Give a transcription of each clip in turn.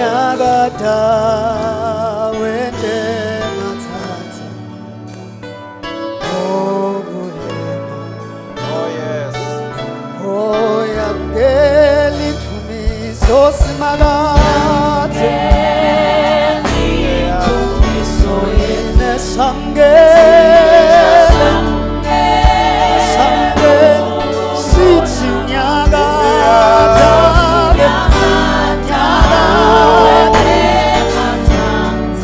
Nyakata wente matsatsa okulena. Oh yes. Oh yamkela indumiso Simakadze. Yena samkele, samkele, sithi nyakata, nyakata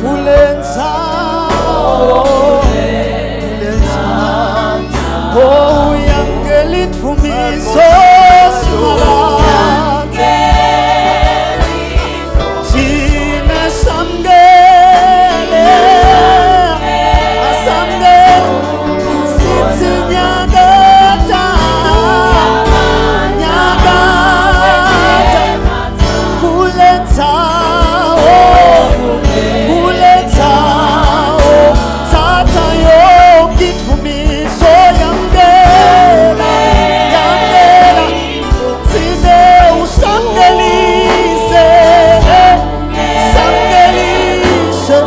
kulendzawo, kulendzawo. Oh yamkela indumiso Simakadze. Thina samkele, asamkele, sithi nyakata, nyakata kulendzawo, kulendzawo. Thatha yonke indumiso, yamkela, yamkela, thine usamkelise, samkelise,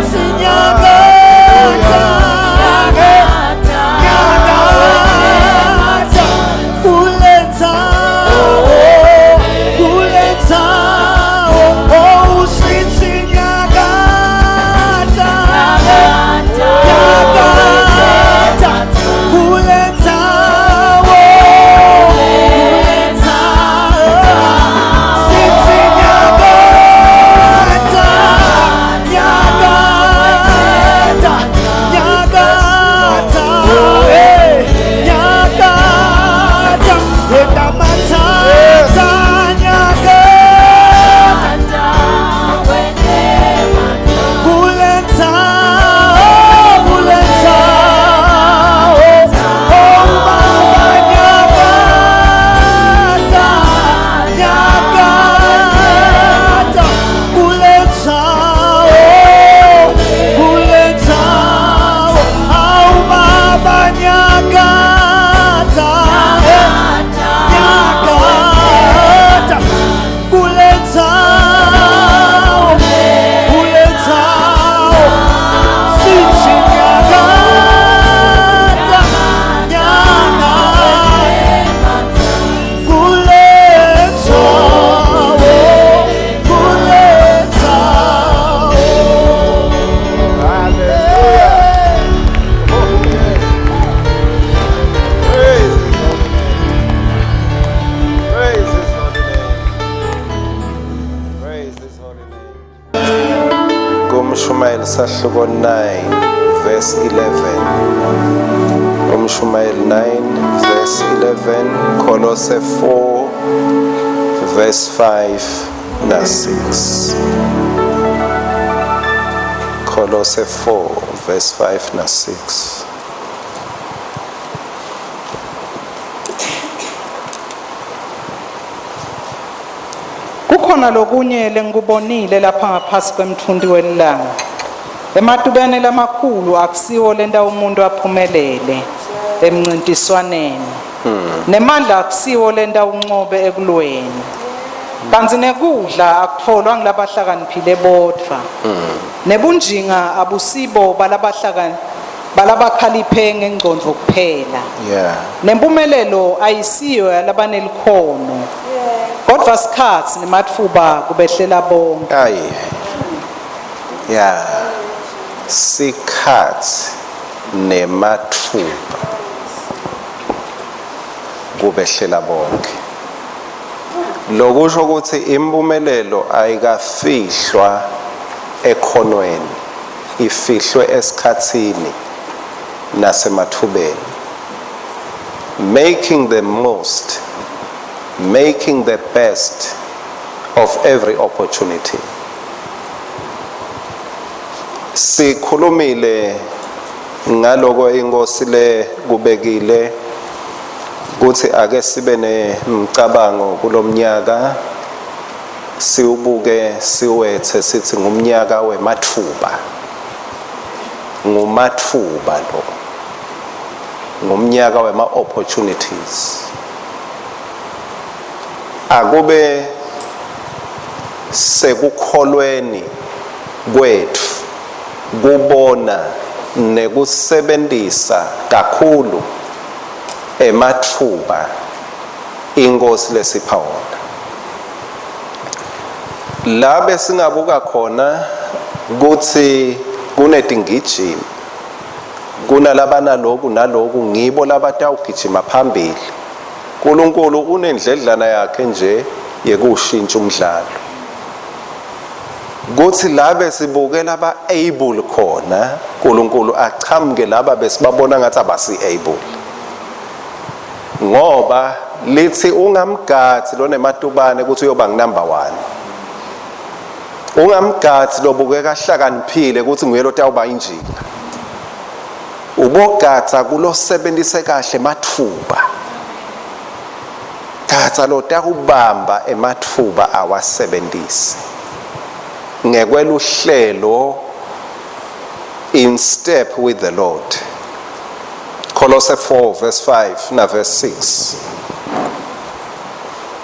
sithi nyakata, nyakata kulendzawo, kulendzawo. Oh sithi nyakata, nyakata kulendzawo, kulendzawo. Sithi nyakata, nyakata, nyakata, eh, nyakata etamathatha, nyakata kulendzawo, kulendzawo. Oh baba, nyakata, nyakata kulendzawo, kulendzawo. Awu baba, nyakata, nyakata kulendzawo, kulendzawo. Sithi nyakata, nyakata kulendzawo, kulendzawo. Hallelujah. Oh yes. Praise his holy name. Praise his holy name. Praise his holy name. Kumshumayeli sahluko 9 verse 11. Umshumayeli 9 verse 11, Kolose 4 verse 5 na 6. Kolose 4 verse 5 na 6. Kukhona lokunye lengikubonile lapha ngaphasi kwemtfunti welilanga. Ematubane lamakhulu akusiwo lenta umuntu aphumelele emncintiswaneni. Nemandla akusiwo lenta uncobe ekulweni. Kantsi nekudla akutfolwa ngulabahlakaniphile bodvwa. Nebunjinga abusibo balabahlakan balabakhaliphe ngengcondvo kuphela. Nempumelelo ayisiyo yalabanelikhono. Kodvwa sikhatsi nematfuba kubehlela bonke. Ayi. Yeah. Sikhatsi nematfuba kubehlela bonke. Lokusho ukuthi impumelelo ayikafihlwa ekhonweni, ifihlwe esikhatsini nasemathubeni. Making the most, making the best of every opportunity. Sikhulumile ngaloko inkosi le kubekile kuthi ake sibe nemcabango kulomnyaka, siwubuke, siwethe sithi ngumnyaka wematfuba. Ngumatfuba lo, ngumnyaka wema opportunities. Akube sekukholweni kwetfu kubona nekusebentisa kakhulu ematfuba inkosi lesipha wona. La besingabuka khona kutsi kunetingijimi, kunalabanaloku naloku, ngibo labatawugijima phambili. Nkulunkulu unendledlana yakhe nje yekushintsha umdlalo. Kuthi la besibuke laba able khona, uNkulunkulu achamuke laba besibabona ngathi abasi able. Ngoba lithi ungamgathi lonematubane ukuthi uyoba ngunumber 1. Ungamgathi lobukeka ahlakaniphile ukuthi nguye lotawuba injinga. Ubogatsa kulosebentise kahle ematfuba. Gatsa lotakubamba ematfuba awasebentise. Ngekweluhlelo in step with the Lord. Kolose 4 verse 5 na verse 6.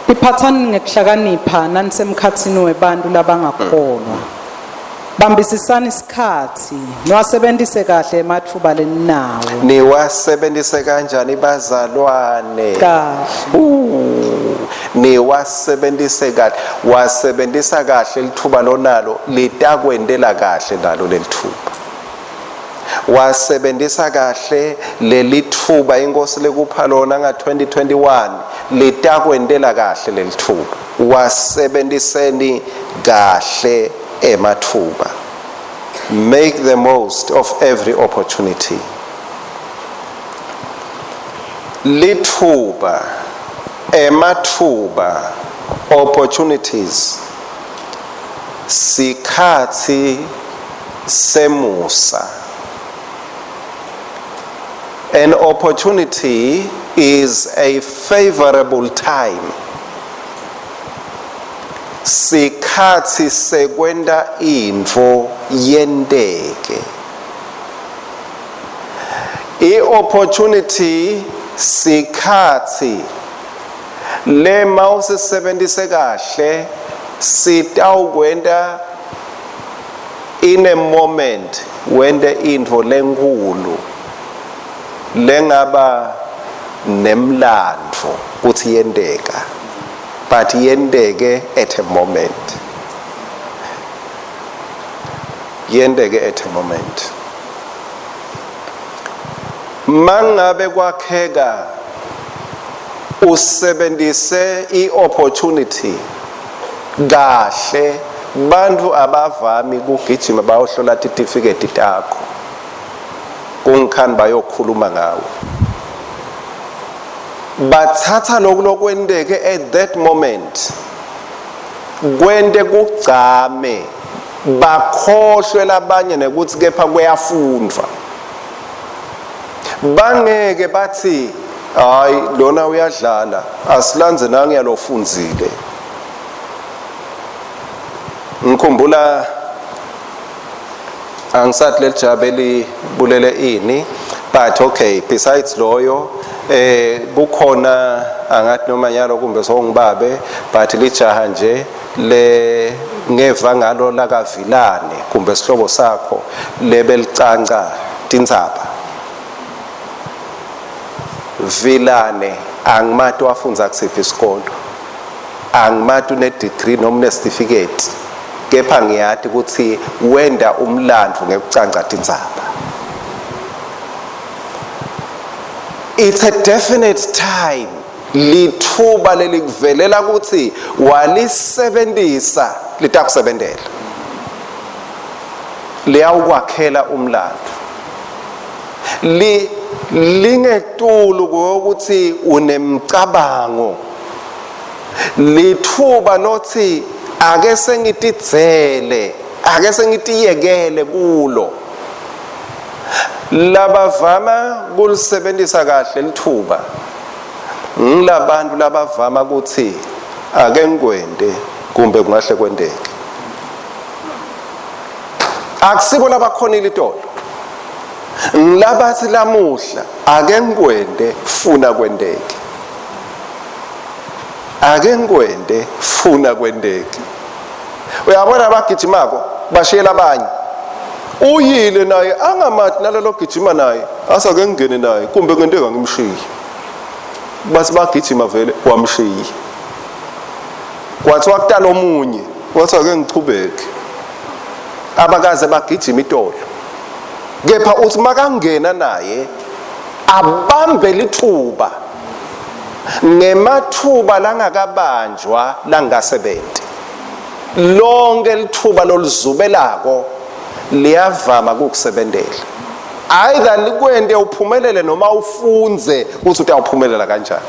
Iphathani ngekuhlakanipha nanisemkhatsini webantu labangakholwa. Bambisisani isikhatsi, niwasebentise kahle ematfuba leninawo. Niwasebentise kanjani bazalwane? Kahle. Niwasebentise kahle. Wasebentisa kahle lithuba lonalo litakwentela kahle nalo lelithuba. Wasebentisa kahle lelithuba inkosi lekupha lona nga-2021 litakwentela kahle lelithuba. Wasebentiseni kahle emathuba. Make the most of every opportunity. Lithuba, emathuba, opportunities, sikhatsi semusa. An opportunity is a favorable time. Sikhatsi sekwenta intfo yenteke. I-opportunity sikhatsi le mawusisebentise kahle sitawukwenta in a moment wente intfo lenkulu lengaba nemlandvo kutsi yenteka, but yenteke at a moment, yenteke at a moment. Mangabe kwakheka usebentise i-opportunity kahle, bantfu abavami kugijima bayohlola titifiketi takho kungikhani bayokhuluma ngawe. Bathatha lokhu lokwenteke at that moment kwente kugcame, bakhohlwe labanye nekuthi kepha kuyafundvwa. Bangeke bathi hayi lona uyadlala, asilandze nangiya lofundzile. Ngikhumbula angisathi lelijabe libulele ini, but okay, besides loyo kukhona angathi noma nyalo kumbe songibabe, but lijaha nje le ngeva ngalo lakaVilane kumbe sihlobo sakho lebelicanca tindzaba. Vilane angimati wafundza kusiphi isikolo, angimati une degree noma une certificate, kepha ngiyati ukuthi wenda umlandvo ngekucanca tindzaba. It's a definite time, lithuba lelikuvelela ukuthi walisebentisa litakusebentela, liyawukwakhela umlando. Lingetulu kokuthi unemcabango, lithuba lothi ake sengitidzele, ake sengitiyekele kulo. Labavama kulisebentisa kahle lithuba ngilabantu labavama ukuthi ake ngikwente kumbe kungahle kwenteke. Akusibo labakhonile itolo, ngilabathi lamuhla ake ngikwente funa kwenteke, ake ngikwente funa kwenteke. Uyabona abagijimako bashiyela abanye. Uyile naye angamati nalelo gijima naye asake ngingene naye kumbe ngenteka ngimshiye. Bathi bagijima vele wamshiya. Kwathiwa kutala omunye wathi ake ngichubeke. Abakaze bagijima itolo. Kepha uthi makangena naye abambe lithuba ngemathuba langakabanjwa langasebenzi. Lonke lithuba loluzubelako liyavama kukusebentela. Either likwente uphumelele noma ufunze ukuthi utawuphumelela kanjani.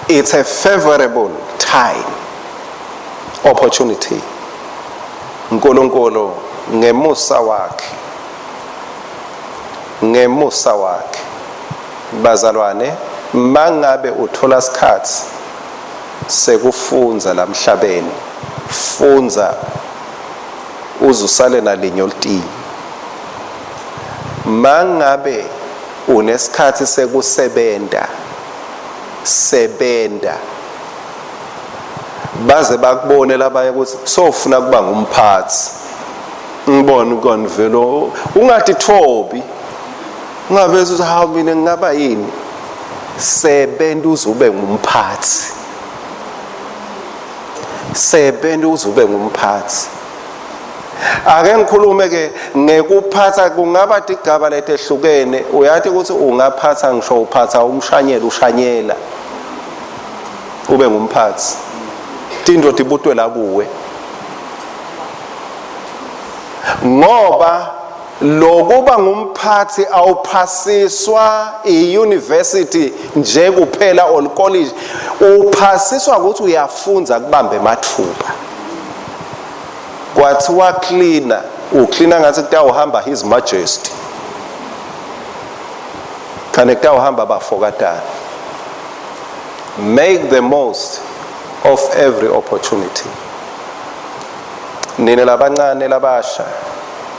It's a favorable time, opportunity. uNkulunkulu ngemusa wakhe, ngemusa wakhe bazalwane, mangabe uthola isikhathi sekufunza lamhlabeni, funza uzusale nalinye olutini. Mangabe unesikhathi sekusebenta, sebenta baze bakubone labanye ukuthi sofuna kuba ngumphathi. Ngibone ukona vele ungatithobi, ungabe uthi hawu mina ngingaba yini. Sebenza uze ube ngumphathi, sebenza uze ube ngumphathi. Ake ngikhulume ke ngekuphatha, kungaba tigaba letehlukene. Uyathi ukuthi ungaphatha ngisho uphatha umshanyelo, ushanyela ube ngumphathi, tinto tibutwe la kuwe, ngoba lokuba ngumphathi awuphasiswa i-university nje kuphela or college, uphasiswa ukuthi uyafunza kubamba emathuba. Kwathiwa cleaner, ucleaner ngathi kutawuhamba His Majesty, kanti kutawuhamba abafokatana. Make the most of every opportunity. Nina labancane labasha,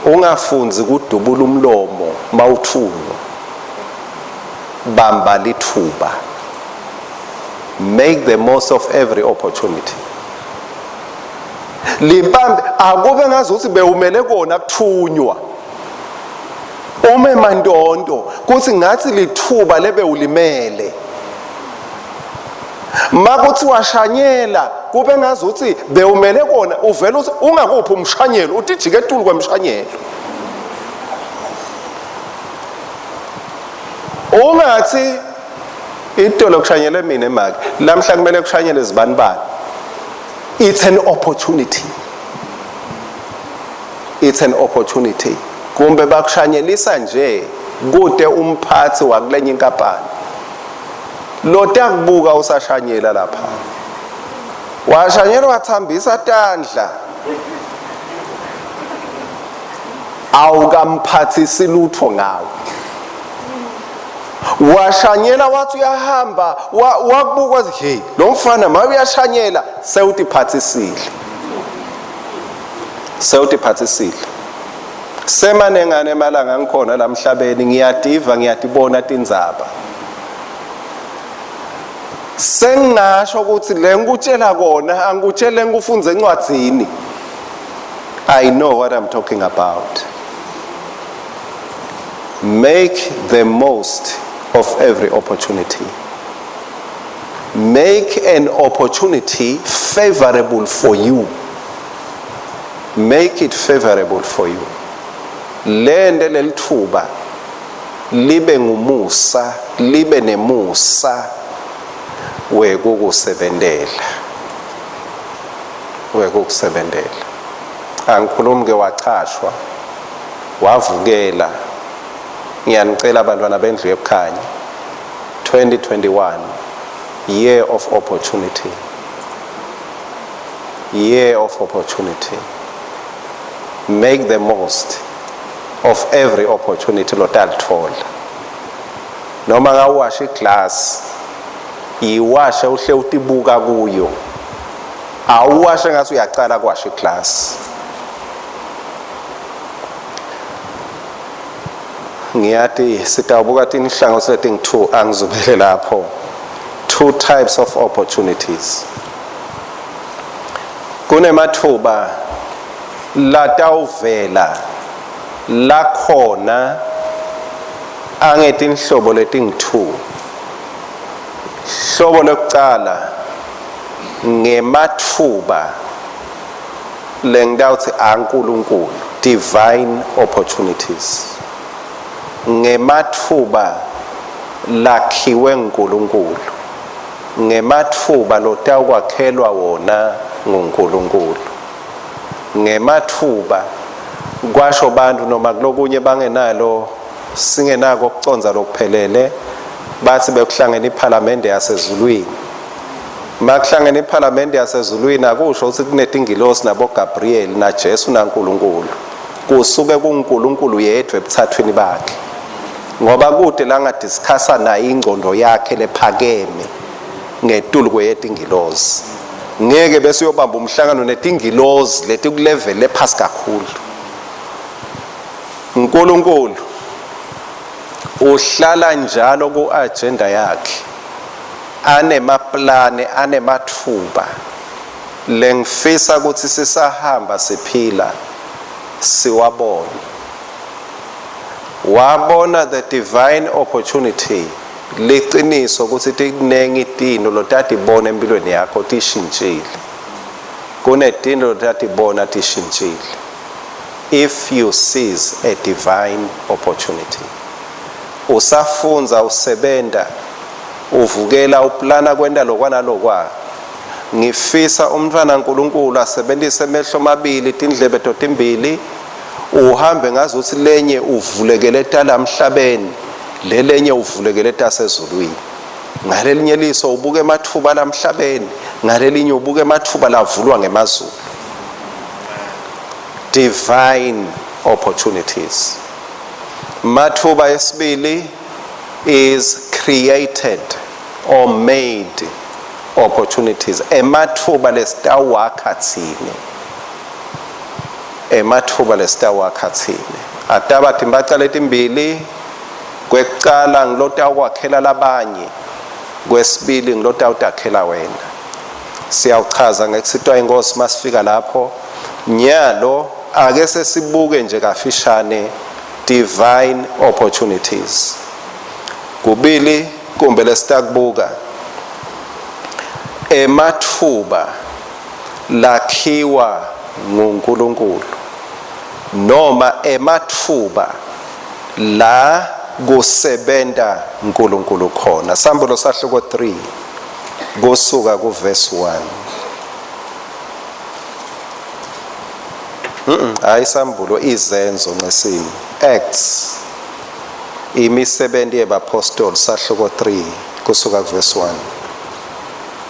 ungafunzi kudubula umlomo mawuthunywa, bamba lithuba. Make the most of every opportunity. Libambe, akube ngazuthi bewumele kona kuthunywa, ume mantonto kuthi ngathi lithuba lebe ulimele. Makuthi washanyela kube ngazuthi bewumele kona, uvela uthi ungakuphi umshanyelo, utijike etulu kwemshanyelo. Ungathi itolo kushanyele mina emake, lamhla kumele kushanyele izibanibani. It's an opportunity, it's an opportunity. Kumbe bakushanyelisa nje kude umphathi wakulenye inkampani lotakubuka usashanyela lapha, washanyela wathambisa tandla, awukamphathisi lutho ngawe. Washanyela wathi uyahamba, wakubuka wathi hey, lo mfana maye uyashanyela, sewutiphathisile, sewutiphathisile. Semanengane emalanga ngikhona la emhlabeni, ngiyativa ngiyatibona tindzaba. Sengingasho ukuthi le ngikutshela kona angikutshele ngikufunze encwadzini. I know what I'm talking about. Make the most of every opportunity. Make an opportunity favorable for you. Make it favorable for you. Lende lelithuba libe ngumusa, libe nemusa wekukusebentela, wekukusebentela. Angikhulumi ke wachashwa wavukela. Ngiyanicela abantwana bendlu yokukhanya, 2021, year of opportunity, year of opportunity. Make the most of every opportunity lotalithola. Noma ngawasha iglass, yiwashe uhle utibuka kuyo, awuwashe ngathi uyacala kuwasha iglass. Ngiyati sitawubuka tinhlangothi letingu-2, angizubele lapho. Two types of opportunities. Kunemathuba latawuvela lakhona angetinhlobo letingu-2. Hlobo lokucala ngemathuba lengitawutsi aNkulunkulu, divine opportunities, ngemathuba lakhiwe nguNkulunkulu, ngemathuba lotawukwakhelwa wona nguNkulunkulu, ngemathuba kwasho bantu noma kulokunye bangenalo singenako ukucondza lokuphelele, bathi bekuhlangene iphalamende yasezulwini. Makuhlangene iphalamende yasezulwini akusho ukuthi kunetingilosi nabo Gabriel naJesu naNkulunkulu, kusuke kuNkulunkulu yedwa ebuthathwini bakhe, ngoba kude la ngadiscussa naye ingcondo yakhe lephakeme ngetulu kweyetingilosi. Ngeke bese uyobamba umhlangano netingilosi letikulevel lephasi kakhulu. uNkulunkulu uhlala njalo ku-agenda yakhe, anemaplane, anemathuba lengifisa ukuthi sisahamba siphila siwabone. Wabona the divine opportunity, liqiniso ukuthi tinengi tino lotatibona empilweni yakho tishintshile, kunetino lotatibona tishintshile if you seize a divine opportunity. Usafundza, usebenta, uvukela, uplana kwenta lokwa nalokwa, ngifisa umntfwana nkulunkulu asebentise emehlo mabili, tindlebe totimbili, uhambe ngazuthi lenye uvulekele talamhlabeni, lelenye uvulekele tasezulwini. Ngalelinye liso ubuke ematfuba lamhlabeni, ngalelinye ubuke ematfuba lavulwa ngemazulu. Divine opportunities. Mathuba esibili is created or made opportunities, emathuba lesitawakha tsine, emathuba lesitawakha tsine ataba timbaca letimbili. Kwekucala ngilotawukwakhela labanye, kwesibili ngilotawutakhela wena. Siyawuchaza ngekusitwa inkosi masifika lapho. Nyalo ake sesibuke nje kafishane divine opportunities. Kubili kumbe lesitakubuka, emathuba lakhiwa nguNkulunkulu noma emathuba la kusebenta uNkulunkulu khona. Sambulo sahluko 3 kusuka kuverse 1. Hayi sambulo, izenzo nxesini, Acts, imisebenzi yebapostoli, sahluko 3 kusuka kuverse 1.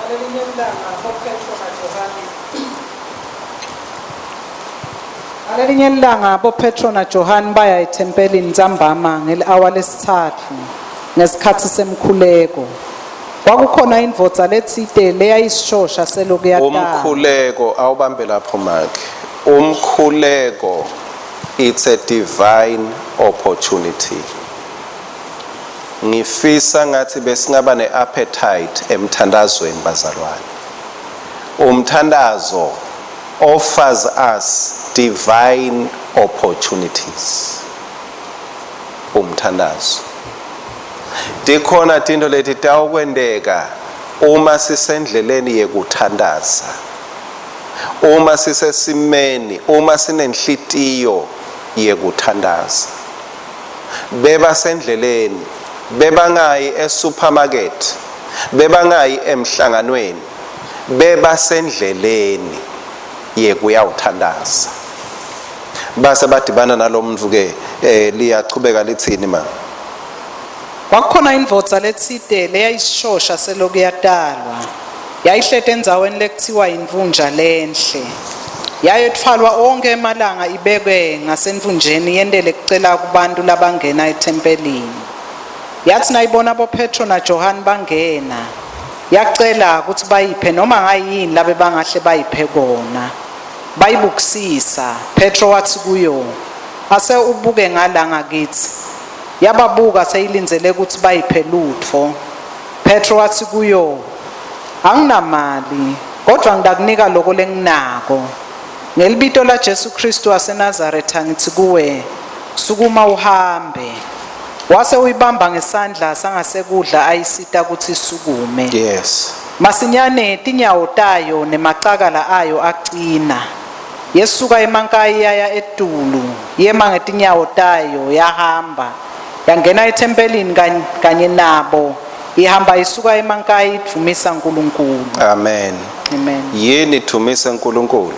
Ngalelinye ilanga boPetro naJohane Ngalelinye ilanga boPetro naJohane baya ethempelini ntsambama ngeli-awa lesithathu ngesikhathi semkhuleko. Kwakukhona indvodza letsite leyayisishosha seloku yatalwa. Umkhuleko awubambe lapho makhe. Umkhuleko, it's a divine opportunity. Ngifisa ngathi besingaba ne-appetite emthandazweni bazalwane. Umthandazo offers us divine opportunities. Umthandazo, tikhona tinto leti tawukwenteka uma sisendleleni yekuthandaza, uma sisesimeni, uma sinenhlitiyo yekuthandaza. Bebasendleleni, bebangayi esupermarket, bebangayi emhlanganweni, bebasendleleni yekuyawuthandaza, base badibana nalomuntu ke. Liyachubeka lithini ma? Kwakukhona indvodza letsite leyayisishosha seloku yatalwa. Yayihleti endzaweni lekuthiwa yintfunja lenhle. Yayetfwalwa onkhe emalanga ibekwe ngasentfunjeni yentele kucela kubantu labangena ethempelini. Yathi nayibona boPetro naJohane bangena, yacela ukuthi bayiphe noma ngayini labe bangahle bayiphe kona. Bayibukisisa. Petro wathi kuyo, "Ase ubuke ngala ngakithi." Yababuka seyilindzele ukuthi bayiphe lutfo. Petro wathi kuyo, "Anginamali, Kodwa ngitakunika loko lenginako. Ngelibito laJesu Kristu waseNazaretha ngitsi kuwe, sukuma uhambe. Wase uyibamba ngesandla sangasekudla ayisita kutsi isukume. Yes. Masinyane tinyawo tayo nemacakala ayo acina. Yesuka emankayi yaya etulu, yema ngetinyawo tayo yahamba. Yangena ethempelini kanye nabo, ihamba isuka emankayi idvumisa uNkulunkulu. Amen. Amen. Yini dumise uNkulunkulu?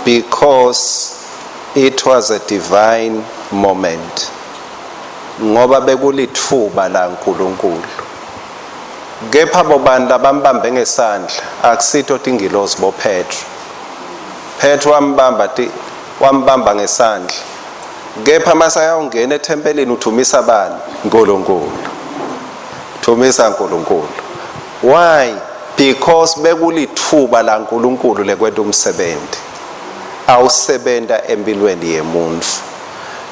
Because it was a divine moment. Ngoba bekulithuba la uNkulunkulu. Kepha bobani labambambe ngesandla akusito tingilozi boPetro. Petro wambamba ti wambamba ngesandla. Kepha masayawungena ethempelini uthumisa bani? uNkulunkulu. Thumisa uNkulunkulu. Why? Because bekulithuba la uNkulunkulu lekwenta umsebenzi. Awusebenta empilweni yemuntu.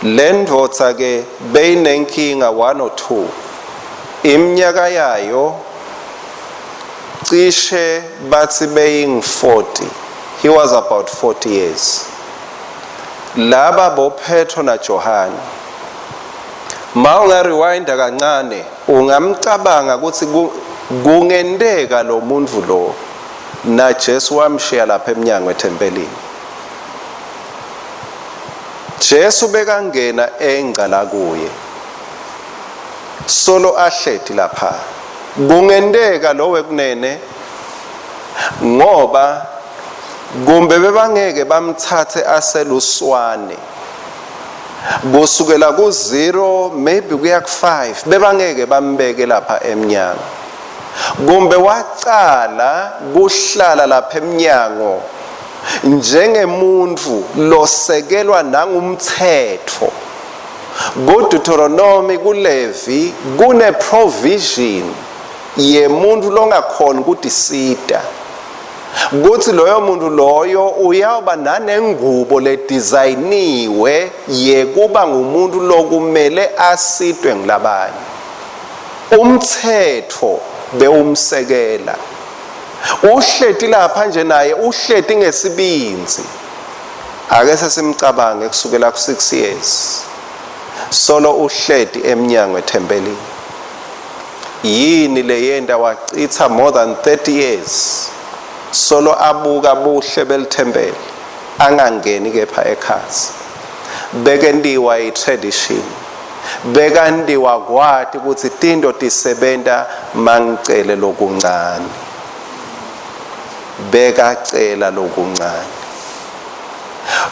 Lendvodza ke beyinenkinga 1 or 2. Iminyaka yayo cishe bathi beying 40. He was about 40 years. Laba boPetro naJohane. Ma ungarewinda kancane ungamcabanga ukuthi kungenteka lo muntu lo na Jesu wamshiya lapha eminyango ethempelini. Jesu bekangena engcala kuye. Solo ahleti lapha. Kungenteka lo wekunene ngoba kumbe bebangeke bamthathe aseluswane. Kusukela ku0 maybe kuya ku5 bebangeke bambeke lapha eminyango. Kumbe wacala kuhlala lapha eminyango njengemuntu losekelwa nangumthetho. KuDeuteronomy kuLevi kune provision yemuntu longakhona ukutisita. Kuthi loyo muntu loyo uyawuba nanengubo ledizayiniwe yekuba ngumuntu lokumele asitwe ngilabanye. Umthetho bewumsekela. Uhleti lapha nje naye uhleti ngesibindzi. Ake sesimcabange kusukela ku6 years. Solo uhleti eminyango ethempelini. Yini leyenta wacitha more than 30 years solo abuka buhle belithempeli angangeni kepha ekhatsi. Bekentiwa i-tradition. Bekantiwa kwati ukuthi tinto tisebenta mangicele lokuncane. Bekacela lokuncane.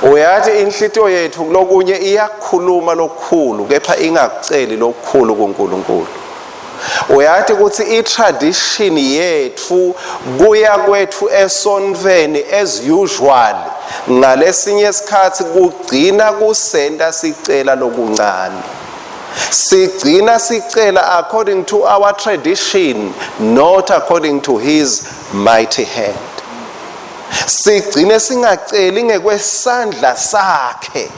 Uyathi inhlitiyo yethu kulokunye iyakhuluma lokukhulu kepha ingakuceli lokukhulu kuNkulunkulu. Uyathi ukuthi i-tradition yethu kuya kwethu esontfweni as usual ngalesinye isikhathi kugcina kusenta sicela lokuncane. Sigcina sicela according to our tradition, not according to his mighty hand. Sigcine singaceli ngekwesandla sakhe,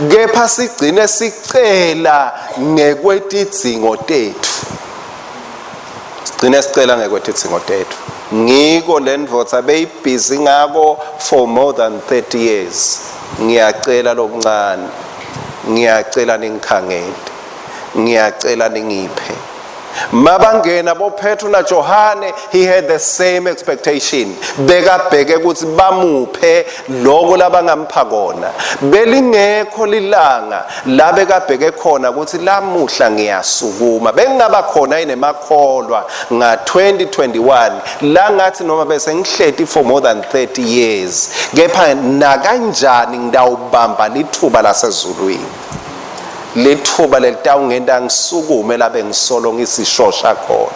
kepha sigcine sicela ngekwetidzingo tethu. Sigcine sicela ngekwetidzingo tethu. Ngiko lendvodza beyibhizi ngako for more than 30 years. Ngiyacela lokuncane. Ngiyacela ningikhangele. Ngiyacela ningiphe. Mabangena boPetro naJohane, he had the same expectation. Bekabheke ukuthi bamuphe lokho labangampha kona. Belingekho lilanga la bekabheke khona ukuthi lamuhla ngiyasukuma. Bengingaba khona inemakholwa nga 2021 la ngathi noma bese ngihleti for more than 30 years. Kepha nakanjani ngidawubamba lithuba lasezulwini. Lithuba lelitawungenta ngisukume labe ngisolo ngisishosha khona.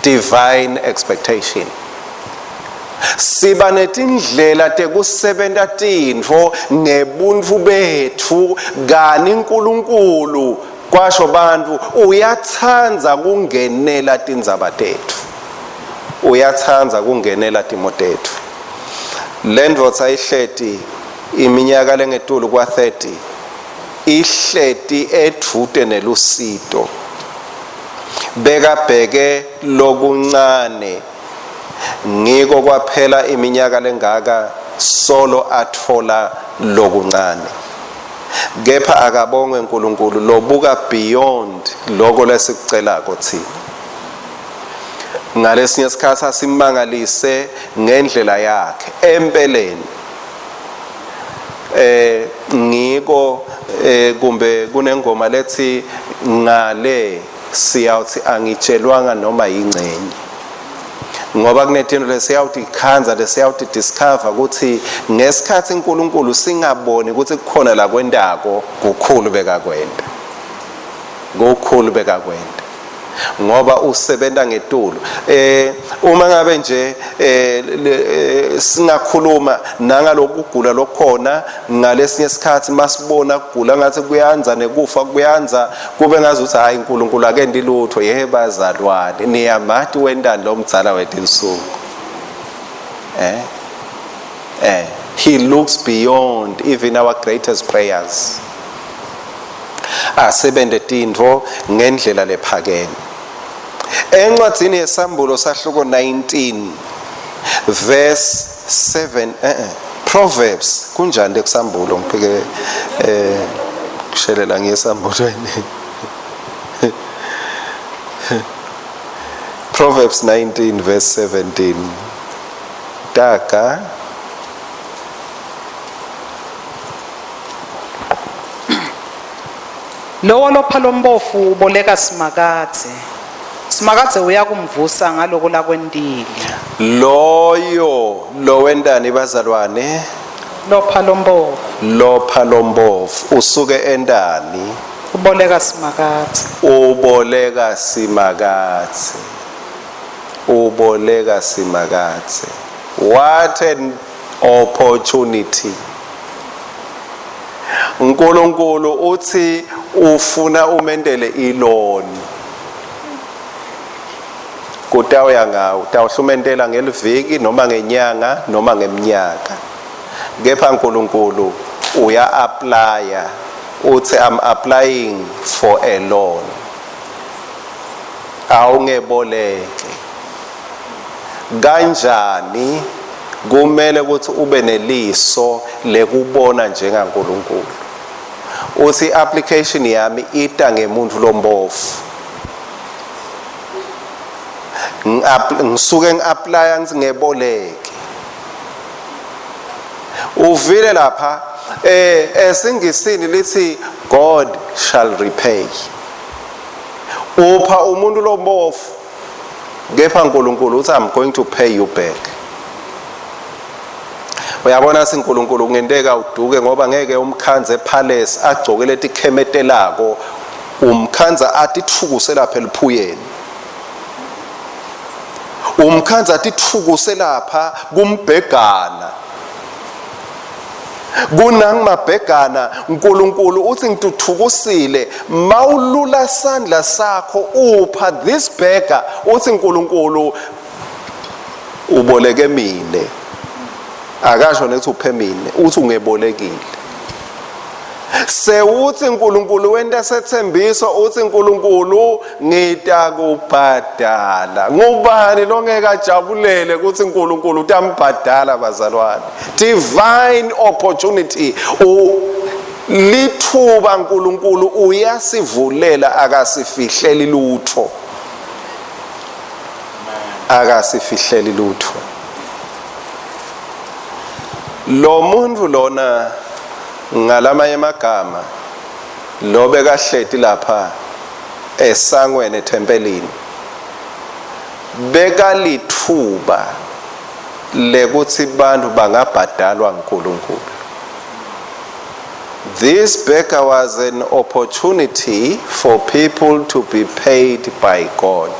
Divine expectation. Siba netindlela tekusebenta tintfo ngebuntfu bethu kani uNkulunkulu kwasho bantu uyatsandza kungenela tindzaba tethu. Uyatsandza kungenela timo tethu. Lendvodza ihleti iminyaka lengetulu kwa 30 ihleti edvute nelusito. Bekabheke lokuncane. Ngiko kwaphela iminyaka lengaka solo atfola lokuncane. Kepha akabongwe uNkulunkulu lobuka beyond lokho lesikucelako thina. Ngalesinye isikhathi asimangalise ngendlela yakhe empeleni. Ngiko kumbe kunengoma lethi ngale siyawuthi angitshelwanga noma yingcenye, ngoba kunetinto lesiyawuthi khanza, lesiyawuthi discover ukuthi ngesikhathi uNkulunkulu singaboni ukuthi kukhona la kwendako, kukhulu bekakwenda, kukhulu bekakwenda, ngoba usebenta ngetulu. Uma ngabe nje singakhuluma nangalokugula lokhona ngalesinye isikhathi, masibona kugula ngathi kuyanza nekufa kuyanza, kube ngazuthi hayi, uNkulunkulu akendi lutho. Yebo bazalwane, niyamati wentani lo mdzala wetinsuku? He looks beyond even our greatest prayers, asebente tintfo ngendlela lephakeme. Encwadzini yeSambulo sahluko 19 verse 7, Proverbs kunjani lekusambulo? Ngiphike kushelela ngiyesambulweni. Proverbs 19 verse 17, Taga. Lowo lopha lombofu uboleka Simakadze. Simakadze uyakumvusa ngaloko lakwentile. Loyo lowentani, bazalwane? Lopha lombofu. Lopha lombofu usuke entani? Uboleka Simakadze. Uboleka Simakadze, uboleka Simakadze. What an opportunity! uNkulunkulu uthi ufuna umentele i-loan. Kutawuya ngawo, utawuhlumentela ngeliviki noma ngenyanga noma ngeminyaka, kepha uNkulunkulu uya applya, uthi, "I'm applying for a loan, awungeboleke." Kanjani? Kumele ukuthi ube neliso lekubona njengaNkulunkulu. Uthi application yami ita ngemuntu lombofu. Ngisuke ngi-applya ngithi ngeboleke. Uvile lapha esingisini lithi, "God shall repay." Upha umuntu lombofu, kepha uNkulunkulu uthi, "I'm going to pay you back." Uyabona, siNkulunkulu kungenteka uduke, ngoba ngeke umkhanze epalace agcoke letikhemetelako, umkhanza atithukuse lapha eliphuyeni, umkhanza atithukuse lapha kumbhegana kunangimabhegana. uNkulunkulu uthi, "Ngituthukusile." Mawulula sandla sakho upha this beggar, uthi uNkulunkulu, "Uboleke mine." Akasho nethi uphe mine, uthi ungebolekile. Sewuthi uNkulunkulu wenta sethembiso, uthi uNkulunkulu, "Ngitakubhadala." Ngubani longeke ajabulele ukuthi uNkulunkulu utambhadala, bazalwane? Divine opportunity, lithuba uNkulunkulu uyasivulela, akasifihleli lutho, akasifihleli lutho. Lo muntu lona, ngalamanye amagama, lo bekahleti lapha esangweni ethempelini, bekalithuba lekuthi bantu bangabhadalwa nguNkulunkulu. This beggar was an opportunity for people to be paid by God.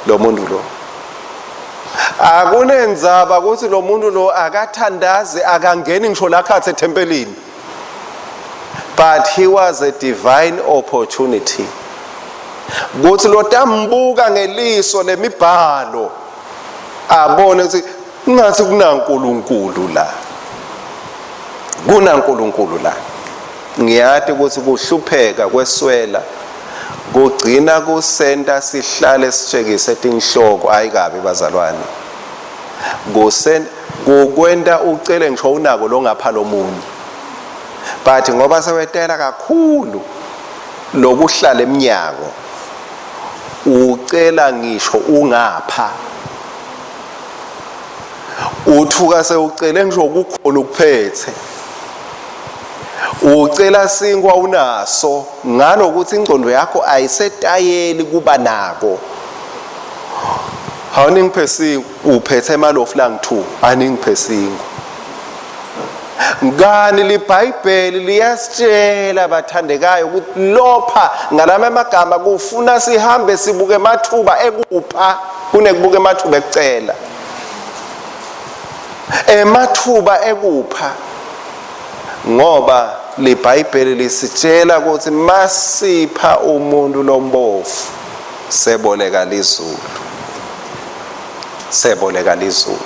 Lo muntu lo, akunenzaba ukuthi lo muntu lo akathandazi, akangeni ngisho lakhathi ethempelini, but he was a divine opportunity kuthi lotambuka ngeliso lemibhalo abone ukuthi ngathi kunaNkulunkulu la, kunaNkulunkulu la. Ngiyati ukuthi kuhlupheka, kweswela. Kugcina kusenta sihlale sitshekise tinhloko, hayi kabi bazalwane. Kusen kukwenta ucele ngisho unako longapha lomunye. But ngoba sewetela kakhulu lokuhlala eminyango, ucela ngisho ungapha. Uthuka sewucele ngisho kukhona ukuphethe. Ucela sinkwa unaso ngalokuthi ingcondo yakho ayisetayeli kuba nako. Awuningiphe sinkwa, uphethe emalofu langu-2, aningiphe sinkwa. Ngani liBhayibheli liyasitshela bathandekayo ukuthi lopha ngalama amagama kufuna sihambe sibuke emathuba ekupha kunekubuka emathuba ekucela. Emathuba ekupha, ngoba liBhayibheli lisitshela ukuthi masipha umuntu lombovu seboleka lizulu, seboleka lizulu.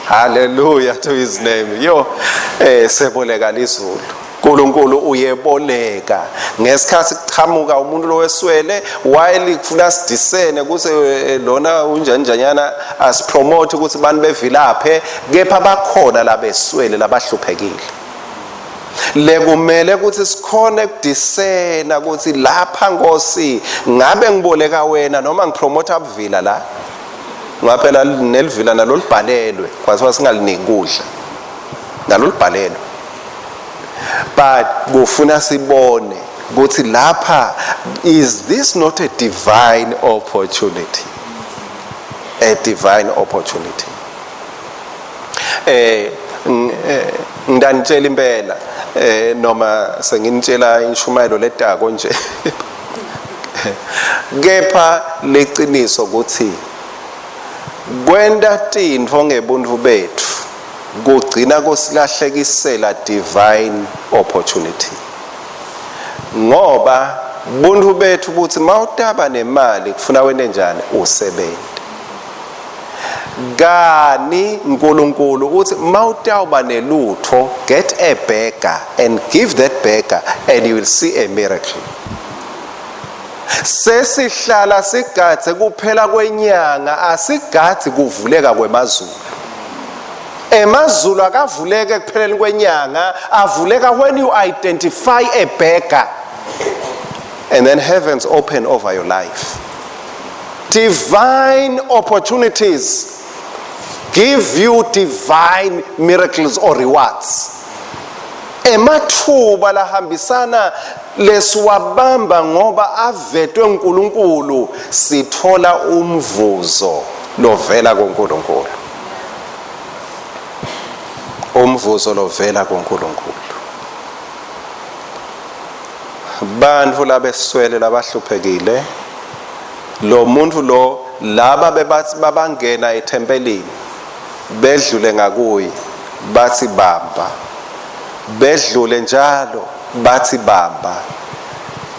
Hallelujah to his name. Yo, seboleka lizulu. uNkulunkulu uyeboleka. Ngesikhathi kuchamuka umuntu loweswele, while kufuna sidisene kuse lona unjanjanyana asipromote ukuthi bantu bevilaphe, kepha bakhona labeswele labahluphekile. Lekumele ukuthi sikhone kudisena ukuthi lapha Nkosi ngabe ngiboleka wena noma ngipromote abuvila la. Ngaphela nelivila nalo libhalelwe, kwathiwa singaliniki kudla. Nalo libhalelwe. But kufuna sibone ukuthi lapha, is this not a divine opportunity? A divine opportunity. Ngidanitshela impela, noma senginitshela inshumayelo letako nje. Kepha leciniso ukuthi kwenta tintfo ngebuntu bethu kugcina kusilahlekisela divine opportunity. Ngoba buntu bethu buthi mawutaba nemali kufuna wente njani, usebenze. Kani uNkulunkulu uthi mawutawuba nelutho, get a beggar and give that beggar and you will see a miracle. Sesihlala sigadze kuphela kwenyanga, asigadzi kuvuleka kwemazulu. Emazulu akavuleke ekupheleni kwenyanga, avuleka when you identify a beggar, and then heavens open over your life. Divine opportunities give you divine miracles or rewards. Emathuba lahambisana lesiwabamba ngoba avetwe uNkulunkulu, sithola umvuzo lovela kuNkulunkulu. Umvuzo lovela kuNkulunkulu. Bantfu labeswele labahluphekile, lo muntu lo laba bebathi babangena ethempelini bedlule ngakuye bathi bamba, bedlule njalo bathi bamba,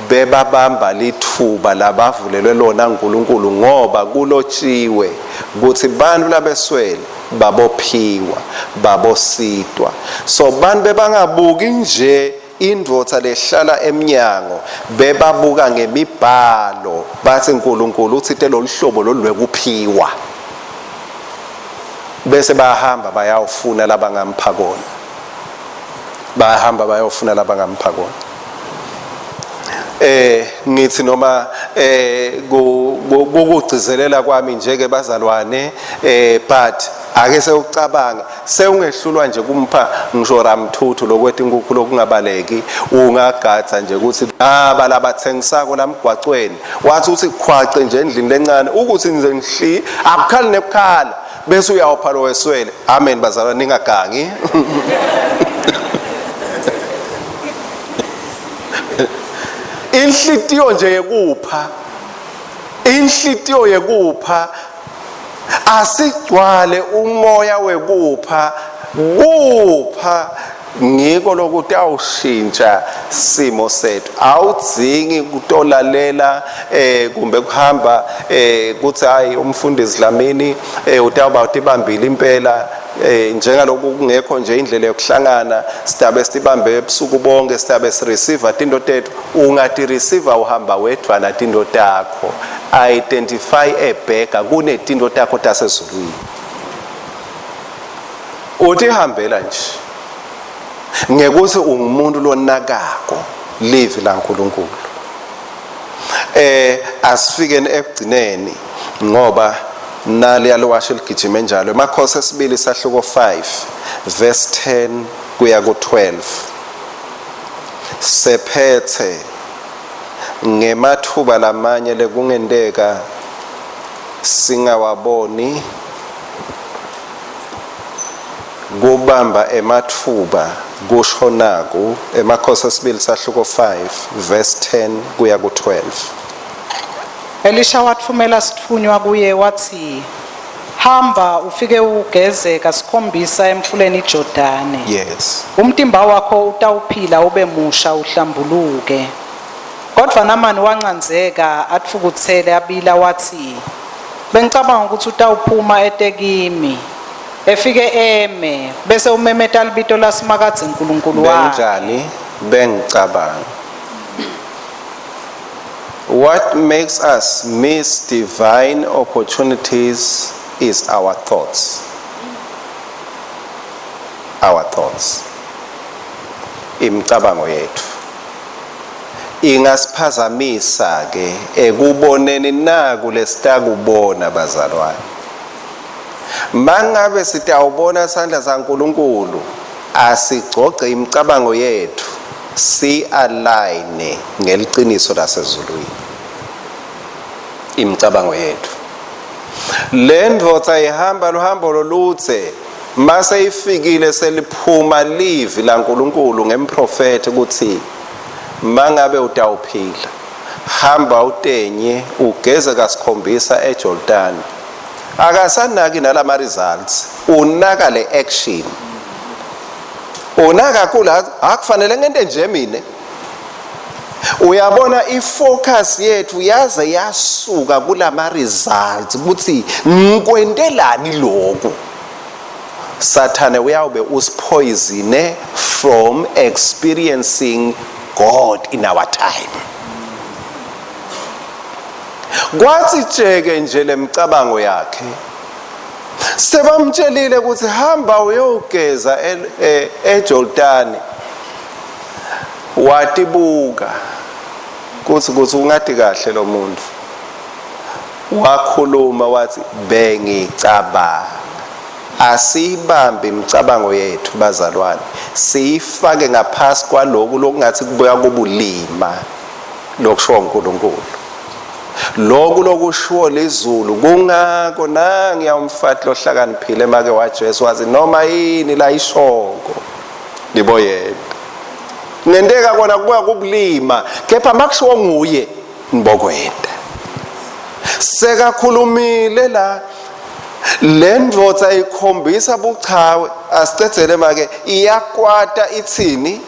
bebabamba lithuba labavulelwe lona uNkulunkulu, ngoba kulotshiwe ukuthi bantu labeswele babophiwa, babositwa. So bantu bebangabuki nje indvodza lehlala emnyango, bebabuka ngemibhalo bathi uNkulunkulu uthite lolu hlobo lolwekuphiwa, bese bayahamba bayawufuna labangampha kona, bayahamba bayofuna labangampha kona. Ngithi noma kukugcizelela kwami nje ke bazalwane, but ake sewucabanga sewungehlulwa nje kumpha ngisho ramthuthu lokwethu inkukhu lokungabaleki, ungagadza nje ukuthi aba labathengisako lamgwacweni, wathi uthi khwace nje endlini lencane ukuthi nje nhli akukhali nekukhala, bese uyawupha lo weswele. Amen bazalwane, ningagangi. Inhlitiyo nje yekupha, inhlitiyo yekupha, asigcwale umoya wekupha. Kupha ngiko lokutawushintsha simo sethu. Awudzingi kutolalela kumbe kuhamba kuthi hayi umfundisi Dlamini utawuba utibambile impela. Njengaloku kungekho nje indlela yokuhlangana, sidabe sibambe ebusuku bonke, sidabe sireceive tinto tethu. Ungati receive uhamba wedvwana tinto takho. Identify a beggar kunetinto takho tasezulwini. Utihambela nje ngekuthi ungumuntu lonakako livi laNkulunkulu. Asifikeni ekugcineni ngoba nali yalowasho ligijime njalo. Emakhosi esibili sahluko 5 verse 10 kuya ku-12. Sephethe ngemathuba lamanye lekungenteka singawaboni kubamba emathuba kusho naku. Emakhosi esibili sahluko 5 verse 10 kuya ku-12. Elisha watfumela sitfunywa kuye wathi, "Hamba ufike ugeze kasikhombisa emfuleni iJordani. Umtimba wakho utawuphila ube musha uhlambuluke." Kodwa Namani wancandzeka atfukutsele abila wathi, "Bengicabanga ukuthi utawuphuma ete kimi. Efike eme bese umemeta libito laSimakadze uNkulunkulu wakhe." Benjani? Bengicabanga. What makes us miss divine opportunities is our thoughts. Our thoughts. Imicabango yethu ingasiphazamisa ke ekuboneni naku lesitakubona, bazalwane. Mangabe sitawubona sandla saNkulunkulu, asigcogce imicabango yethu, si-align ngeliciniso lasezulwini imicabango yethu. Le ndvodza ihamba luhambo loludze, mase ifikile seliphuma livi laNkulunkulu ngemprofethi ukuthi mangabe utawuphila, hamba utenye ugeze kasikhombisa eJordan. Akasanaki nalama results, unaka le action, unaka kakhulu. Akufanele ngente nje mina. Uyabona, ifocus yethu yaze yasuka kulama results ukuthi ngikwentelani lokhu. Sathane uyawube usipoisone from experiencing God in our time. Kwathi tsheke nje lemcabango yakhe, sebamtshelile ukuthi hamba uyogeza eJordani, watibuka kuthi ungati kahle lo muntu. Wakhuluma wathi, "Bengicabanga." Asiyibambe imicabango yethu, bazalwane, siyifake ngaphasi kwaloku lokungathi kubuya kubulima lokushiwo uNkulunkulu, lokhu lokushiwo lizulu. Kungako nangiya umfati lohlakaniphile make waJesu wathi noma yini la ishoko liboyena. Ngenteka kona kubuya kubulima, kepha makushiwo nguye nibokwenda. Sekakhulumile la, le ndvodza ikhombisa buchawe. Asicedzele make, iyakwata ithini?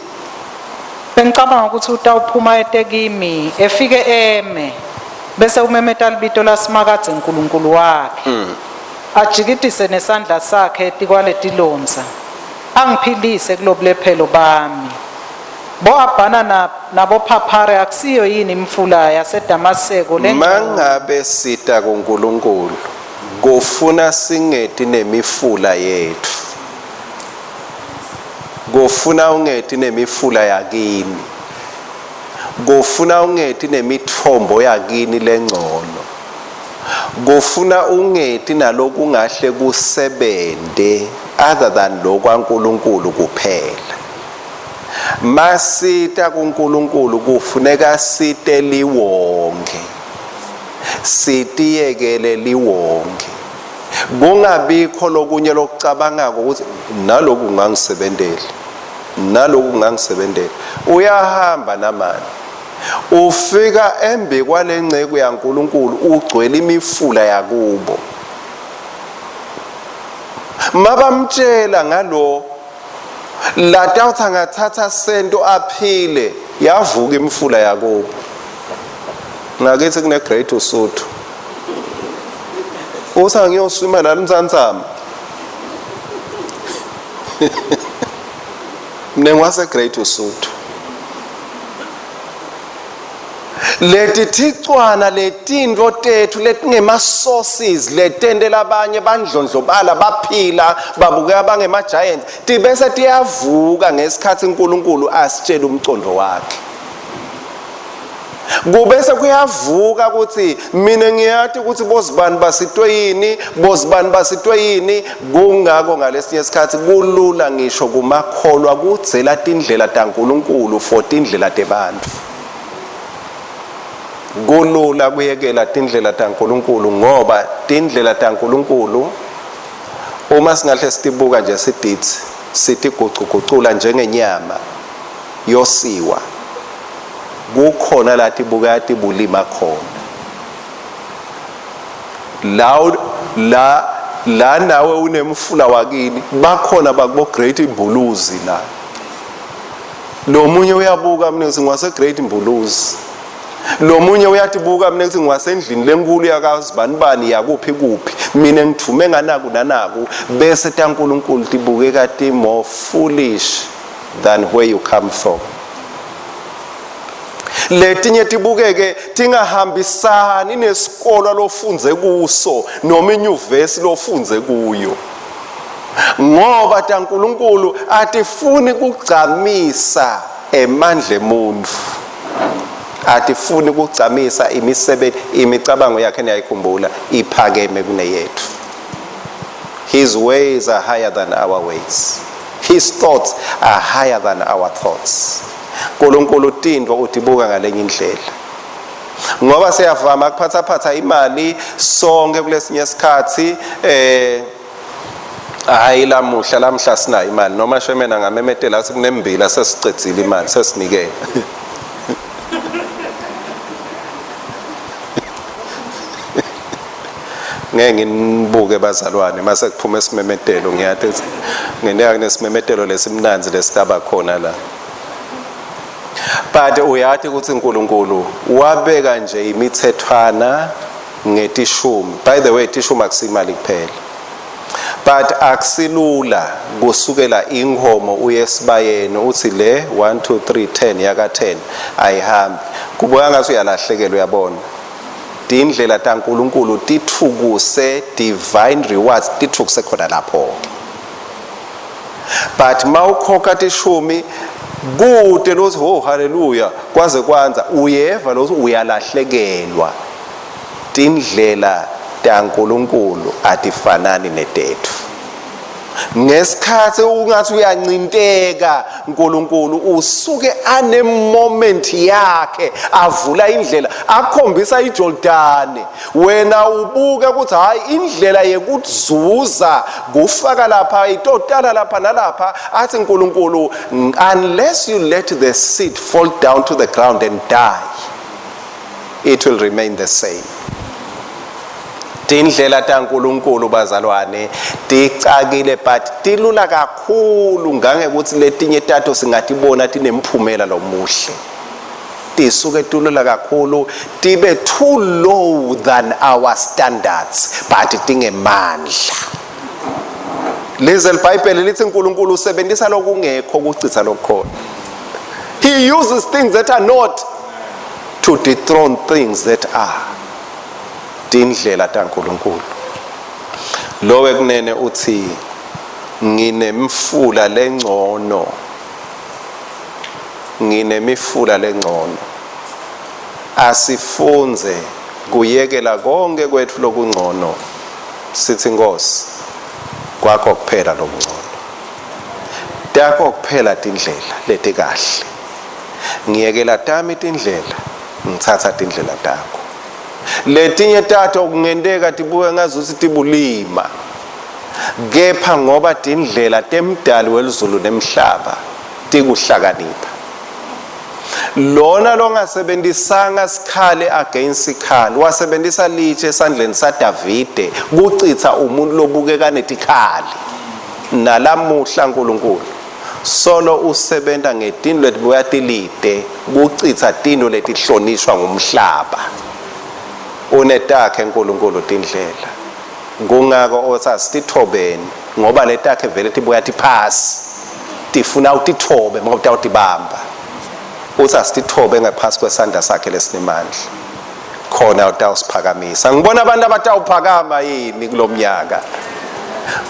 Bengicabanga ukuthi utawuphuma ete kimi, efike eme bese umemeta libito laSimakadze uNkulunkulu wakhe, ajikitise nesandla sakhe etikwaletilondza, angiphilise kulobulephelo bami. Bo Abhana nabo Phaphare akusiyo yini imfula yaseDamaseko lengcono? Mangabe sita kuNkulunkulu, kufuna singeti nemifula yethu, kufuna ungeti nemifula yakini, kufuna ungeti nemithombo yakini lengcono, kufuna ungeti nalokungahle kusebente other than lokwaNkulunkulu kuphela. Masita kuNkulunkulu kufuneka site liwonke, sitiyekele liwonke, kungabikho lokunye lokucabangako ukuthi naloku kungangisebentela, naloku kungangisebentela. Uyahamba namani, ufika embi kwalenceku yaNkulunkulu, ugcwele imifula yakubo. Mabamtshela ngalo latawuthi angathatha sento aphile, yavuka imifula yakubo. Ngakithi kune Great Usuthu, uthi angiyoswima la Mtsantsama. Mina ngiwase Great Usuthu. Leti thicwana letintfo tethu letingema-sources letente labanye bandlondlobala baphila babukeka bangema-giants tibese tiyavuka ngesikhathi uNkulunkulu asitshela umcondo wakhe. Kubese kuyavuka ukuthi mina ngiyati ukuthi bozibani basitwe yini, bozibani basitwe yini. Kungako ngalesinye isikhathi kulula ngisho kumakholwa kudzela tindlela taNkulunkulu for tindlela tebantfu. Kulula kuyekela tindlela taNkulunkulu ngoba tindlela taNkulunkulu uma singahle sitibuka nje sidithi sitigucugucula njengenyama yosiwa, kukhona la tibuka tibulima khona la la la nawe unemfula wakini bakhona bakubo Great Mbuluzi la. Lo munye uyabuka mina ngithi ngiwase Great Mbuluzi, lo munye uyatibuka mina ngithi ngiwasendlini lenkulu yakazibanibani yakuphi kuphi, mina ngithume nganaku nanaku, bese taNkulunkulu tibukeka ti more foolish than where you come from. Letinye tibukeke tingahambisani nesikolo lofundze kuso noma inyuvesi lofundze kuyo, ngoba taNkulunkulu atifuni kugcamisa emandla emuntu, atifuni kugcamisa imisebenzi. Imicabango yakhe niyayikhumbula iphakeme kuneyethu. His ways are higher than our ways, his thoughts are higher than our thoughts. uNkulunkulu tintfo utibuka ngalenye indlela, ngoba siyavama kuphathaphatha imali sonke kulesinye isikhathi. Hayi, lamuhla lamhla sinayo imali, noma shemena ngamemetela athi kunembila, sesicedzile imali, sesinikele. Ngeke nginibuke bazalwane mase kuphuma isimemetelo, ngiyathi ngenteka kunesimemetelo lesimnandzi lesitaba khona la. But uyati ukuthi uNkulunkulu wabeka nje imithethwana ngetishumi. By the way, tishumi akusimali kuphela, but akusilula kusukela inkomo uye esibayeni uthi le 1 2 3 10 yaka 10 ayihambi, kubuka ngathi uyalahlekelwa. Uyabona, tindlela taNkulunkulu tithukuse divine rewards, tithukuse khona lapho. But mawukhokha tishumi kude lothi oh haleluya kwaze kwanza, uyeva lothi uyalahlekelwa. Tindlela taNkulunkulu atifanani netethu. Ngesikhathi ungathi uyancinteka, uNkulunkulu usuke ane moment yakhe avula indlela, akhombisa iJordani. Wena ubuke ukuthi hayi, indlela yekuzuza kufaka lapha itotala lapha nalapha. Athi uNkulunkulu, unless you let the seed fall down to the ground and die, it will remain the same. Tindlela taNkulunkulu bazalwane ticakile, but tilula kakhulu ngangekuthi letinye tato singatibona tinemphumela lomuhle. Tisuke tulula kakhulu, tibe too low than our standards, but tingemandla. Lize liBhayibheli lithi uNkulunkulu usebenzisa lokungekho ukuchitha lokukhona. He uses things that are not to dethrone things that are. Tindlela taNkulunkulu. Lo wekunene uthi nginemfula lengcono, nginemifula lengcono. Asifunze kuyekela konke kwethu lokungcono, sithi Nkosi, kwakho kuphela lokungcono, takho kuphela tindlela letikahle. Ngiyekela tami tindlela, ngitsatsa tindlela takho. Letinye tato kungenteka tibuke ngazuthi tibulima, kepha ngoba tindlela temdali welizulu nemhlaba tikuhlakanipha. Lona longasebenzisanga sikhali against sikhali, wasebenzisa litshe esandleni saDavide kucitsa umuntu lobukeka netikhali. Nalamuhla uNkulunkulu solo usebenta ngetintfo letibuya tilide kucitsa tintfo letihlonishwa ngumhlaba. Unetakhe uNkulunkulu tindlela, kungako othi asitithobeni. Ngoba letakhe vele tibuya tiphasi, tifuna utithobe ngoba utawutibamba. Uthi asitithobe ngaphasi kwesandla sakhe lesinemandla, khona utawusiphakamisa. Ngibona abantu abatawuphakama yini kulomnyaka,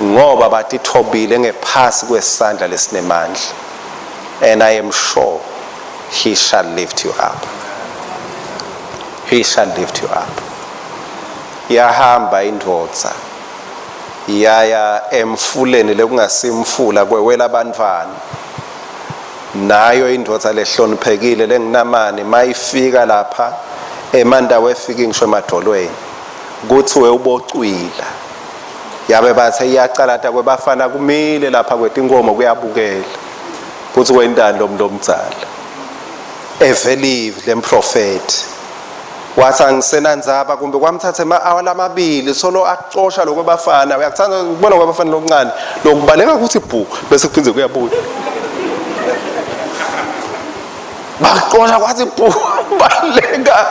ngoba batithobile ngephasi kwesandla lesinemandla. And I am sure he shall lift you up. He shall lift you up. Yahamba indvodza yaya emfuleni lekungasimfula kwewela abantwana. Nayo indvodza lehloniphekile lenginamani mayifika lapha emandawo efika ngisho emadolweni kuthiwe ubocwila. Yabe bathe iyacalata kwebafana kumile lapha kwetinkomo kuyabukela kuthi kwentani lo muntu omdzala. Evelive lemprofeti wathi angisenandzaba, kumbe kwamthatha ema-awa lamabili solo akucosha lokho bafana. Uyakuthanda ukubona kwabafana lokuncane lokubaleka kuthi bhu bese kuphinde kuyabuya. Baxosha kwathi bhu, baleka,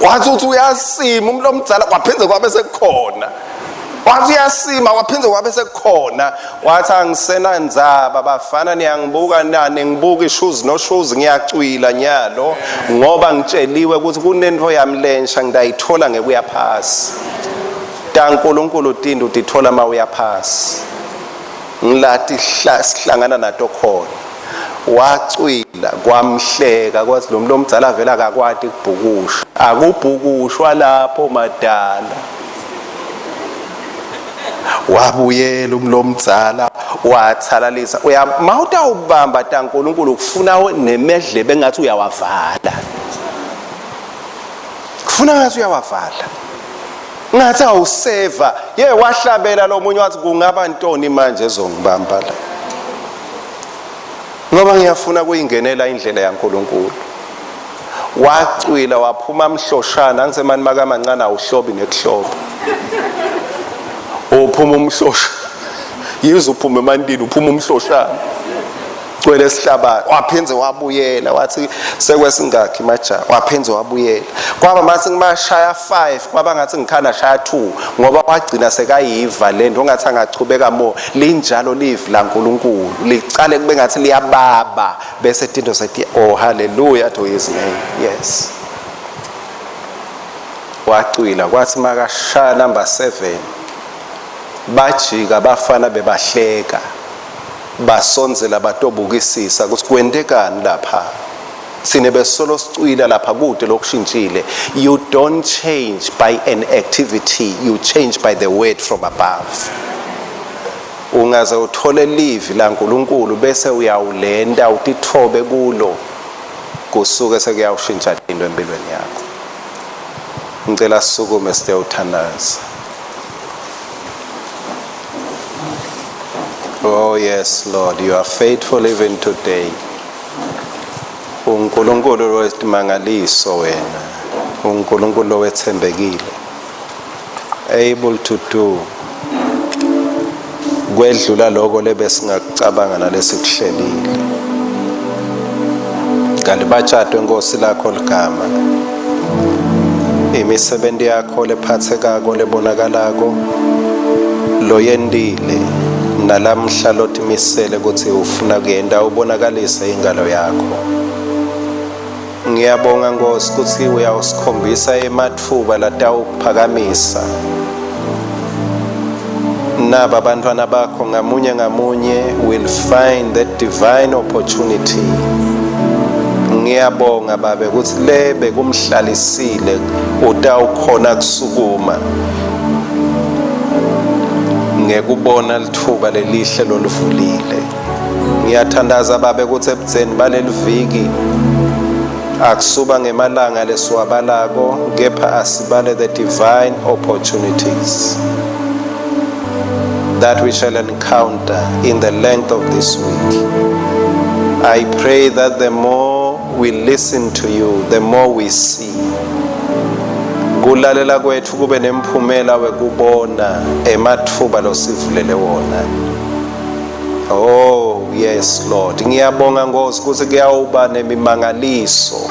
wathi uthi uyasima umuntu omdala, kwaphinde kwabe sekukhona. Wathi uyasima, kwaphinde kwabe sekukhona. Wathi angisenandzaba bafana, niyangibuka nani ngibuka ishoes no shoes, ngiyacwila nyalo ngoba ngitsheliwe ukuthi kunento yami lensha ngidayithola ngekuya phasi. TaNkulunkulu tinto utithola mawuya phasi, ngilati sihlangana nato khona. Wacwila kwamhleka, kwathi lo muntu omdala vele akakwati kubhukusha. Akubhukushwa lapho madala. Wabuyela umuntu omdzala wathalalisa. Uya mawutawubamba taNkulunkulu kufuna nemedlebe engathi uyawavala, kufuna ngathi uyawavala, ngathi awuseva. Ye wahlabela lo munye wathi kungaba ntoni manje ezongibamba la, ngoba ngiyafuna kuyingenela indlela yaNkulunkulu. Wacwila waphuma mhloshana, angisemani makamancane awuhlobi nekuhloba, uphuma umhlosha, yize uphuma emantini uphuma umhloshana gcwele esihlabathi. Waphindze wabuyela, wathi sekwesingakhi majaha. Waphindze wabuyela, kwaba mase ngimashaya 5, kwaba ngathi ngikhana shaya 2, ngoba wagcina sekayiva lento ongathi angachubeka mo. Linjalo livi laNkulunkulu, licale kube ngathi liyababa bese tinto sethi oh hallelujah to his name. Yes, wacwila, kwathi makashaya number 7 bajika bafana bebahleka, basondzela batobukisisa ukuthi kwentekani lapha. Sine besolo sicwila lapha kude lokushintshile. You don't change by an activity, you change by the word from above. Ungaze uthole livi laNkulunkulu bese uyawulenda utithobe kulo, kusuke sekuyawushintsha into empilweni yakho. Ngicela sisukume sitewuthandaza. Oh yes Lord, you are faithful even today. UNkulunkulu wesimangaliso wena, uNkulunkulu owethembekile, able to do kwedlula lokho lebesingakucabanga nalesikuhlelile. Kanti batshatwe Nkosi lakho ligama, imisebenzi yakho lephathekako lebonakalako loyendile nalamhla lotimisele ukuthi ufuna kuyenta ubonakalise ingalo yakho. Ngiyabonga Nkosi ukuthi uyawusikhombisa emathuba latawukuphakamisa. Naba abantwana bakho ngamunye ngamunye will find that divine opportunity. Ngiyabonga babe ukuthi lebe kumhlalisile utawukhona kusukuma ngekubona lithuba lelihle loluvulile. Ngiyathandaza babe ukuthi ebudzeni baleli viki akusuba ngemalanga lesiwabalako, kepha asibale the divine opportunities that we shall encounter in the length of this week. I pray that the more we listen to you, the more we see. Kulalela kwethu kube nemphumela wekubona emathuba losivulele wona. Oh yes Lord, ngiyabonga Nkosi ukuthi kuyawuba nemimangaliso.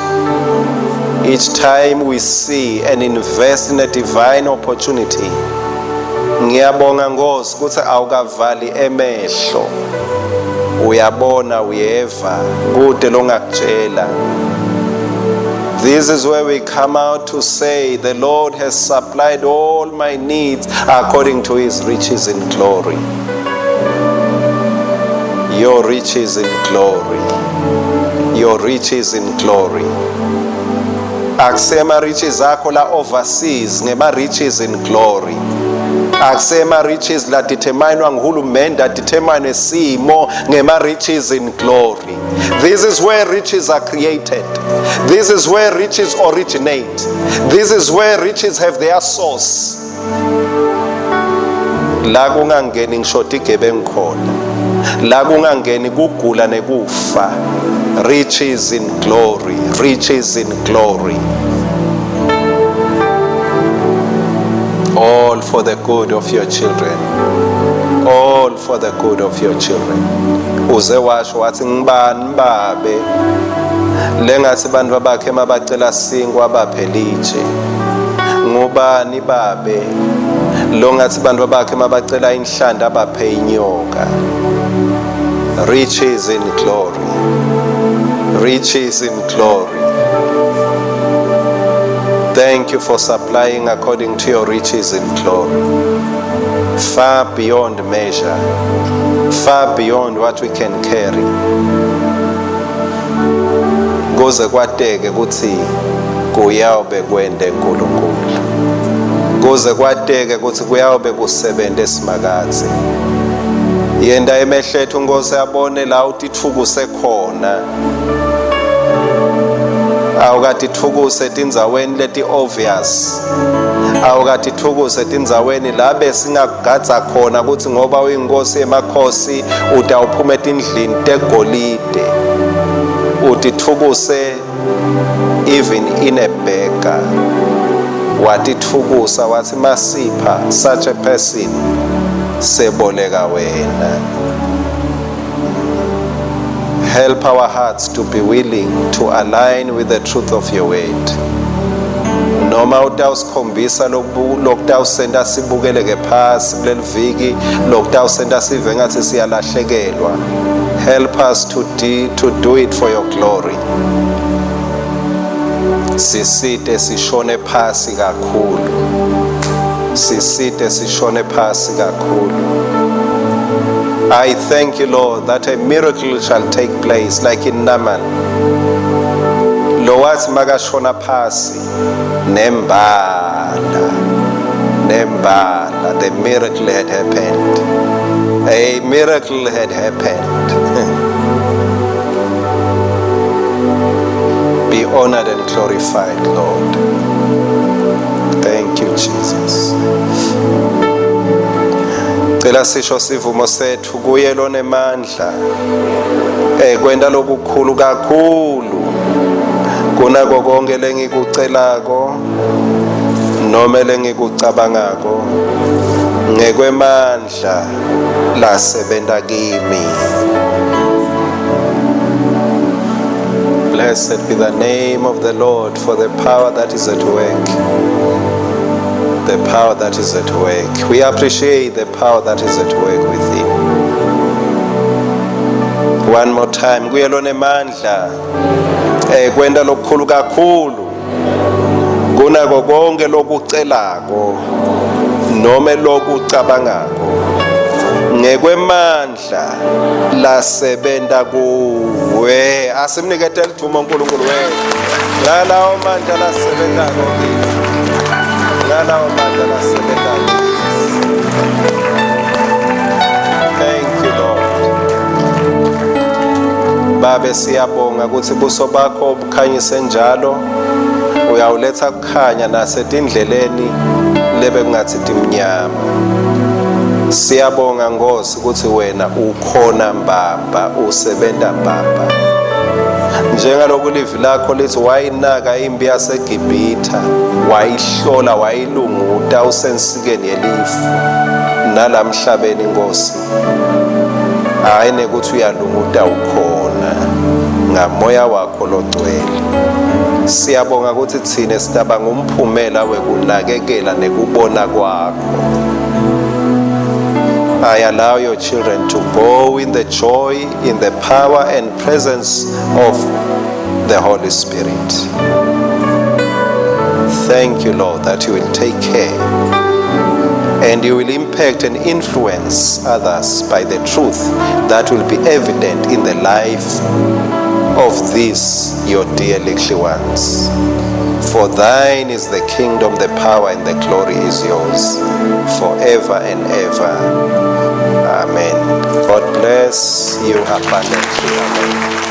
Each time we see and invest in a divine opportunity, Ngiyabonga Nkosi ukuthi awukavali emehlo. Uyabona uyeva kude longakutshela. This is where we come out to say the Lord has supplied all my needs according to his riches in glory. Your riches in glory. Your riches in glory. Akusema riches akho la overseas ngema riches in glory. Akusema riches la determinwa nguhulumende adetermine simo ngema riches in glory. This is where riches are created. This is where riches originate. This is where riches have their source. La kungangeni ngisho tigebengu khona. La kungangeni kugula nekufa. Riches in glory, riches in glory. All for the good of your children. All for the good of your children. Uze washo wathi ngibani babe lengathi bantu bakhe mabacela sinkwa baphe litshe. Ngubani babe lo ngathi bantu bakhe mabacela inhlanda baphe inyoka. Riches in glory. Riches in glory. Thank you for supplying according to your riches in glory. Far beyond measure, far beyond what we can carry. Kuze kwateke ukuthi kuyawube kwende uNkulunkulu. Kuze kwateke ukuthi kuyawube kusebente simakadze. Yenda emehlo ethu Nkosi abone la utithukuse khona. Awukatithukuse etindzaweni leti obvious. Awukatithukuse etindzaweni la besingakugadza khona ukuthi ngoba uyinkosi yemakhosi utawuphuma etindlini tegolide. Utithukuse even in a beggar. Watithukusa wathi masipha such a person seboleka wena. Help our hearts to be willing to align with the truth of your word. Noma utawusikhombisa lokutawusenta sibukeleke phasi kuleli viki, lokutawusenta sive ngathi siyalahlekelwa. Help us to do it for your glory. Sisite sishone phasi kakhulu. Sisite sishone phasi kakhulu. I thank you, Lord, that a miracle shall take place like in Naaman. Lo wathi makashona phasi nembala nembala, the miracle had happened. A miracle had happened. Be honored and glorified, Lord. Thank you, Jesus. Cela sisho sivumo sethu kuye lonemandla ekwenta lokukhulu kakhulu kunako konke lengikucelako noma lengikucabangako ngekwemandla lasebenta kimi. Blessed be the name of the Lord for the power that is at work. The power that is at work. We appreciate the power that is at work within. One more time. Kuye lonemandla kwenta lokukhulu kakhulu kunako konke lokucelako noma lokucabangako ngekwemandla lasebenta kuwe. Asimnikete lidvumo uNkulunkulu wethu ngalawo mandla lasebentako kithi, ngalawo mandla lasebentako kithi. Thank you, Lord. Babe, siyabonga ukuthi buso bakho bukhanyise njalo, uyawuletha kukhanya nasetindleleni lebe kungathi timnyama. Siyabonga Nkosi ukuthi wena ukhona mbamba, usebenta mbamba. Njengaloku livi lakho lithi wayinaka impi yaseGibhitha, wayihlola, wayilunguta usensikeni yelifu. Nalamhlabeni Nkosi, hayi nekuthi uyalunguta, ukhona ngamoya wakho logcwele. Siyabonga ukuthi thine sitaba ngumphumela wekunakekela nekubona kwakho. I allow your children to go in the joy, in the power and presence of the Holy Spirit. Thank you, Lord, that you will take care and you will impact and influence others by the truth that will be evident in the life of these, your dear little ones. For thine is the kingdom, the power, and the glory is yours forever and ever. Amen. God bless you abundantly. Amen.